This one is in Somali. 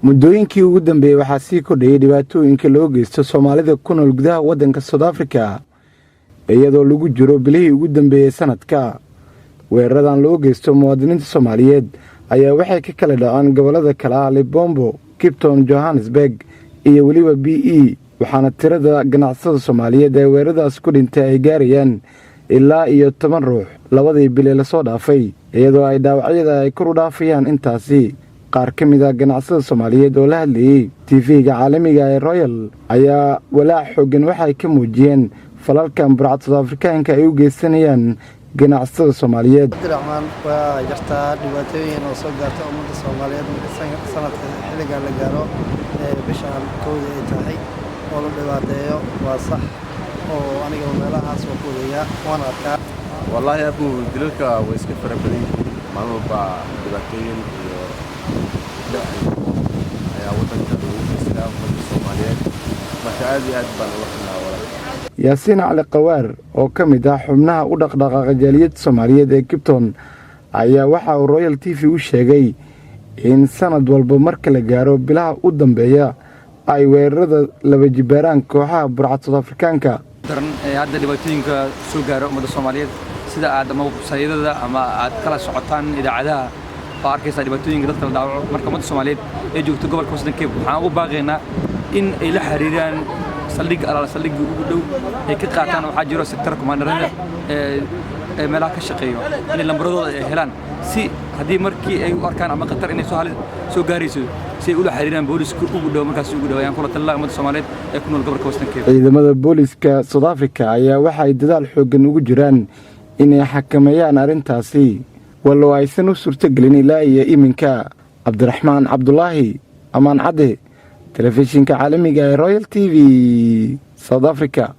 Muddooyinkii ugu dambeeyey waxaa sii kordhayay dhibaatooyinka loo geysto Soomaalida ku nool gudaha waddanka South Africa, iyadoo lagu jiro bilihii ugu dambeeyey sanadka. Weeraradan loo geysto muwaadiniinta Soomaaliyeed ayaa waxay ka kala dhaceen gobollada kale ah Limpopo, Cape Town, Johannesburg iyo weliba PE, waxaana tirada ganacsatada Soomaaliyeed ee weeraradaas ku dhintay ay gaarayaan ilaa iyo 10 ruux labadii bil ee lasoo dhaafay, iyadoo ay dhaawacyada ay kor u dhaafayaan intaasi. Qaar ka mid ah ganacsatada Soomaaliyeed oo la hadlayey TV-ga caalamiga ee Royal ayaa walaac xooggan waxay ka muujiyeen falalkan burcad South Afrikaanka ay u geysanayaan ganacsatada Soomaaliyeed. Cabdiraxmaan, waa jirtaa dhibaatooyin oo soo gaarta ummadda Soomaaliyeed marka sanadka xilligan la gaaro, bishaan 1da ay tahay, oo la dhibaateeyo. Waa sax oo aniga meelahaas waa ku wadeeyaa, waan arkaa. Wallaahi abu, dilalka way iska fara badan yihiin. Maalin walba dhibaatooyin iyo dhac ayaa waddanka lagu geystaa ummadda Soomaaliyeed. Marka aad iyo aad baan uga xunaa, walaal. Yaasiin Cali Qawaar oo ka mid ah xubnaha u dhaqdhaqaaqa jaaliyadda Soomaaliyeed ee Cape Town ayaa waxa uu Royal TV u sheegay in sanad walba marka la gaaro bilaha u dambeeya ay weerarada laba jibaaraan kooxaha burcad South Afrikaanka. Daran ee hadda dhibaatooyinka soo gaara ummadda Soomaaliyeed, sida aad ama websayadada ama aad kala socotaan idaacadaha, oo arkaysaa dhibaatooyinka dadka la dhaawaco. Marka ummadda Soomaaliyeed ee joogta gobolka Western Cape waxaan ugu baaqaynaa in ay la xiriiraan saldhigga alaala saldhigga ugu dhow ay ka qaataan. Waxaa jiro sector commanderada ee meelaha ka shaqeeyo inay lambaradooda ay helaan, si haddii markii ay u arkaan ama khatar inay soo halis soo gaarayso, si ay ula xiriiraan booliska ugu dhow. Markaas ugu dhow ayaan kula talin ummadda Soomaaliyeed ee ku nool gobolka Western Cape. Ciidamada booliska South Africa ayaa waxa ay dadaal xooggan ugu jiraan inay xakameeyaan arrintaasi, wallow aysan u suurtogelin ilaa iyo iminka. Cabdiraxmaan Cabdulaahi Amaan Cadde, telefishinka caalamiga ee Royal TV, South Africa.